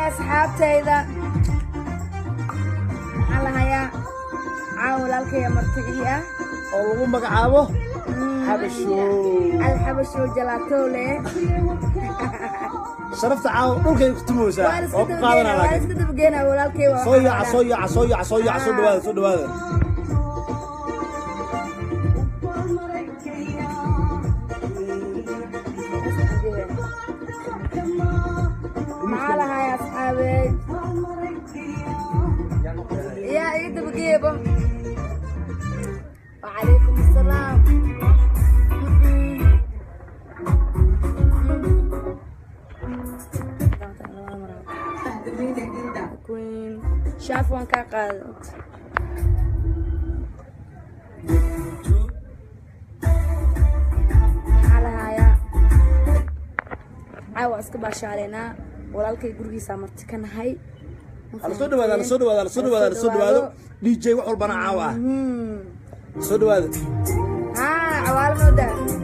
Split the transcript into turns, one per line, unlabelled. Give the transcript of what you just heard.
Lahayaa asxaabtayda? Maxaa lahayaa caawa? Walaalkaya marti ii ah
oo lagu magacaabo Xabashow.
Alxabashow jalaatoole.
Sharafta caawa dhulkay ku tumeysaa.
Waa la iska
oo ku qaadanaa
dabageena, waa la
laakiin
iska dabageena walaalkay waa.
Soo yaaca, soo yaaca, soo yaaca, soo yaaca, soo dhawaada, soo dhawaada.
Maxaa lahayaa asxaabeey? Yaa iga dabageebo? Wacalaykum assalaam. Queen shaaf waan kaa qaaday. Maxaa lahayaa caawa? Iska baashaaleynaa, walaalkay gurigiisaa marti ka nahay.
Hala soo dhawaada, hala soo dhawaada, hala soo dhawaada, hala soo dhawaado. DJ wax walbana caawa ah. Soo dhawaada.
Haa, cawaalo moodaa.